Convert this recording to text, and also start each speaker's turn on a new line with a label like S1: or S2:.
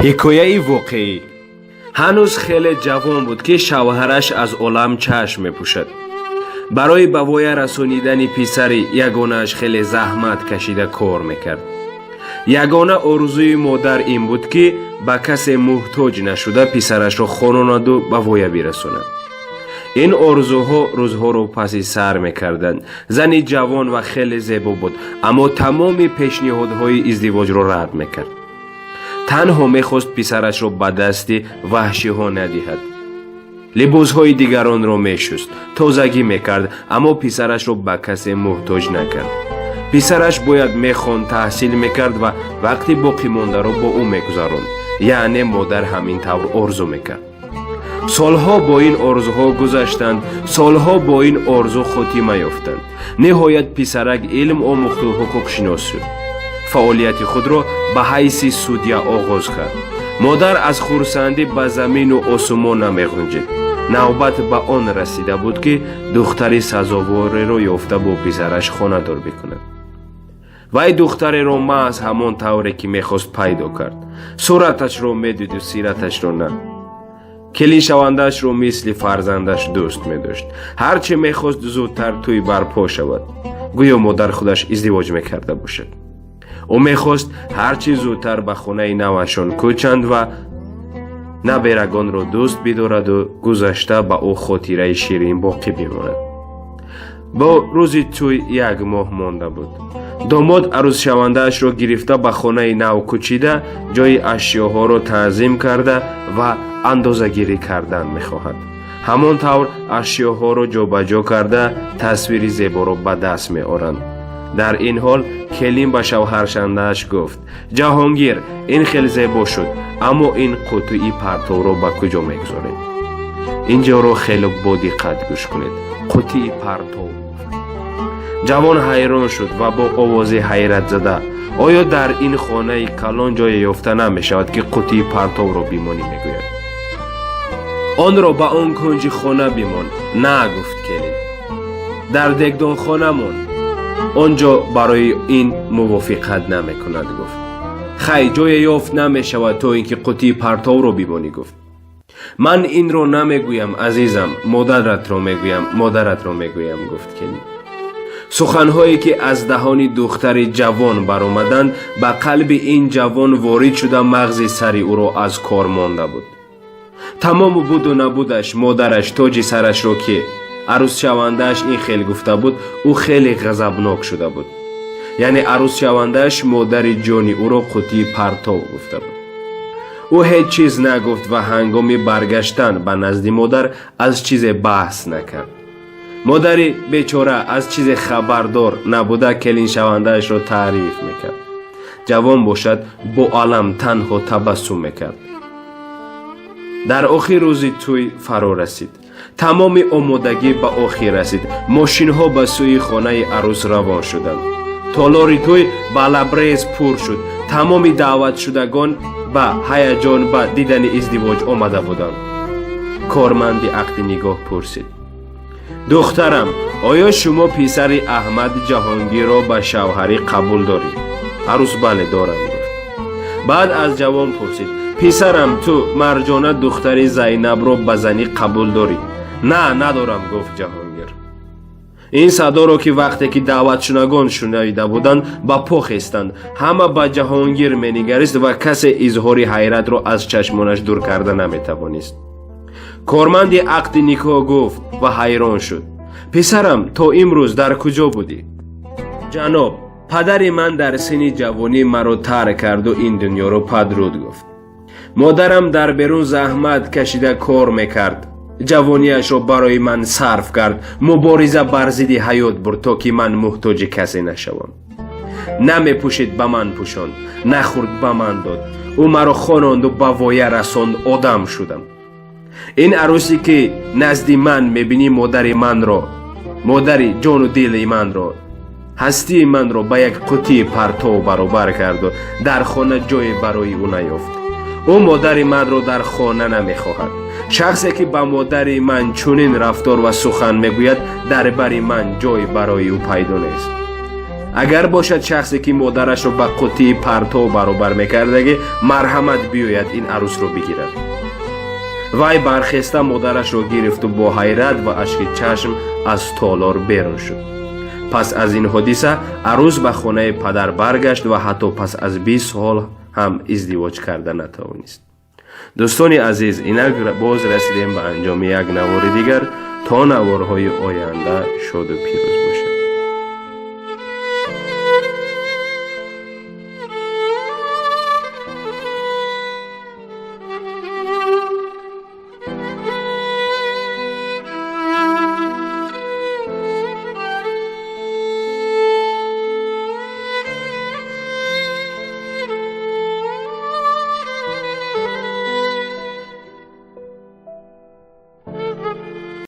S1: Ҳикояи воқеӣ. Ҳанӯз хеле ҷавон буд, ки шавҳараш аз олам чашм мепӯшад. Барои ба воя расонидани писари ягонааш хеле заҳмат кашида кор мекард. Ягона орзуи модар ин буд, ки ба касе муҳтоҷ нашуда, писарашро хононаду ба воя бирасонад. Ин орзуҳо рӯзҳоро паси сар мекарданд. Зани ҷавон ва хеле зебо буд, аммо тамоми пешниҳодҳои издивоҷро рад мекард. Танҳо мехост писарашро ба дасти ваҳшиҳо надиҳад. Либосҳои дигаронро мешуст, тозагӣ мекард, аммо писарашро ба касе муҳтоҷ накард. Писараш бояд мехонд, таҳсил мекард ва вақти боқимондаро бо ӯ мегузаронд. Яъне модар ҳамин тавр орзу мекард. Солҳо бо ин орзуҳо гузаштанд, солҳо бо ин орзу хотима ёфтанд. Ниҳоят писарак илм омӯхту ҳуқуқшинос шуд. Фаъолияти худро ба ҳайси судья оғоз кард. Модар аз хурсандӣ ба замину осумон намеғунҷид. Навбат ба он расида буд, ки духтари сазовореро ёфта, бо писараш хонадор бикунад. Вай духтареро маҳз ҳамон тавре, ки мехост, пайдо кард. Сураташро медиду сираташро на. Келиншавандаашро мисли фарзандаш дӯст медошт. Ҳарче мехост зудтар тӯй барпо шавад, гӯё модар худаш издивоҷ мекарда бошад. Ӯ мехост ҳарчи зудтар ба хонаи навашон кӯчанд ва наберагонро дӯст бидораду гузашта ба ӯ хотираи ширин боқӣ бимонад. Бо рӯзи тӯй як моҳ монда буд. Домод арӯсшавандаашро гирифта, ба хонаи нав кӯчида, ҷои ашёҳоро танзим карда ва андозагирӣ кардан мехоҳад. Ҳамон тавр ашёҳоро ҷобаҷо карда, тасвири зеборо ба даст меоранд. Дар ин ҳол келин ба шавҳаршандааш гуфт: «Ҷаҳонгир, ин хел зебо шуд, аммо ин қутуи партовро ба куҷо мегузорем?» Ин ҷоро хеле бодиққат гӯш кунед. Қутии партов. Ҷавон ҳайрон шуд ва бо овози ҳайратзада: «Оё дар ин хонаи калон ҷое ёфта намешавад, ки қутии партовро бимонӣ?» — мегӯяд. «Онро ба он кунҷи хона бимон». «На, — гуфт келин, — дар дегдонхона мон, он ҷо барои ин мувофиқат намекунад», — гуфт. «Хай, ҷое ёфт намешавад, то ин ки қутии партовро бимонӣ», — гуфт. «Ман инро намегӯям, азизам, модаратро мегӯям, модаратро мегӯям», — гуфт келин. Суханҳое, ки аз даҳони духтари ҷавон баромаданд, ба қалби ин ҷавон ворид шуда, мағзи сари ӯро аз кор монда буд. Тамому буду набудаш, модараш, тоҷи сарашро, ки арӯсшавандааш ин хел гуфта буд, ӯ хеле ғазабнок шуда буд. Яъне арӯсшавандааш модари ҷони ӯро қутии партов гуфта буд. Ӯ ҳеҷ чиз нагуфт ва ҳангоми баргаштан ба назди модар аз чизе баҳс накард. Модари бечора аз чизе хабардор набуда, келиншавандаашро таъриф мекард. Ҷавон бошад, бо алам танҳо табассум мекард. Дар охир рӯзи тӯй фаро расид. Тамоми омодагӣ ба охир расид. Мошинҳо ба сӯи хонаи арӯс равон шуданд. Толори тӯй ба лабрез пур шуд. Тамоми даъватшудагон ба ҳаяҷон ба дидани издивоҷ омада буданд. Корманди ақди нигоҳ пурсид: «Духтарам, оё шумо писари Аҳмад Ҷаҳонгирро ба шавҳарӣ қабул дорӣ?» Арӯс: «Бале, дорам», — гуфт. Баъд аз ҷавон пурсид: «Писарам, ту Марҷона, духтари Зайнабро ба занӣ қабул дорӣ?» «На, надорам», — гуфт Ҷаҳонгир. Ин садоро, ки вақте ки даъватшунагон шунида буданд, ба по хестанд. Ҳама ба Ҷаҳонгир менигарист ва касе изҳори ҳайратро аз чашмонаш дур карда наметавонист. Корманди ақди никоҳ гуфт ва ҳайрон шуд: «Писарам, то имрӯз дар куҷо будӣ?» «Ҷаноб, падари ман дар синни ҷавонӣ маро тарк карду ин дунёро падруд гуфт. Модарам дар берун заҳмат кашида кор мекард, ҷавониашро барои ман сарф кард, мубориза бар зидди ҳаёт бурд, то ки ман муҳтоҷи касе нашавам. Намепӯшид, ба ман пӯшонд, нахӯрд, ба ман дод. Ӯ маро хононду ба воя расонд, одам шудам. Ин арӯсе, ки назди ман мебинӣ, модари манро, модари ҷону дили манро, ҳастии манро ба як қутии партов баробар карду дар хона ҷое барои ӯ наёфт. Ӯ модари манро дар хона намехоҳад. Шахсе, ки ба модари ман чунин рафтор ва сухан мегӯяд, дар бари ман ҷой барои ӯ пайдо нест». Агар бошад шахсе, ки модарашро ба қуттии партов баробар мекардагӣ, марҳамат, биёяд, ин арӯсро бигирад. Вай бархеста модарашро гирифту бо ҳайрат ва ашки чашм аз толор берун шуд. Пас аз ин ҳодиса арӯс ба хонаи падар баргашт ва ҳатто пас аз 20 сол ҳам издивоҷ карда натавонист. Дӯстони азиз, инак боз расидем ба анҷоми як навори дигар. То наворҳои оянда шоду пирӯз бошед.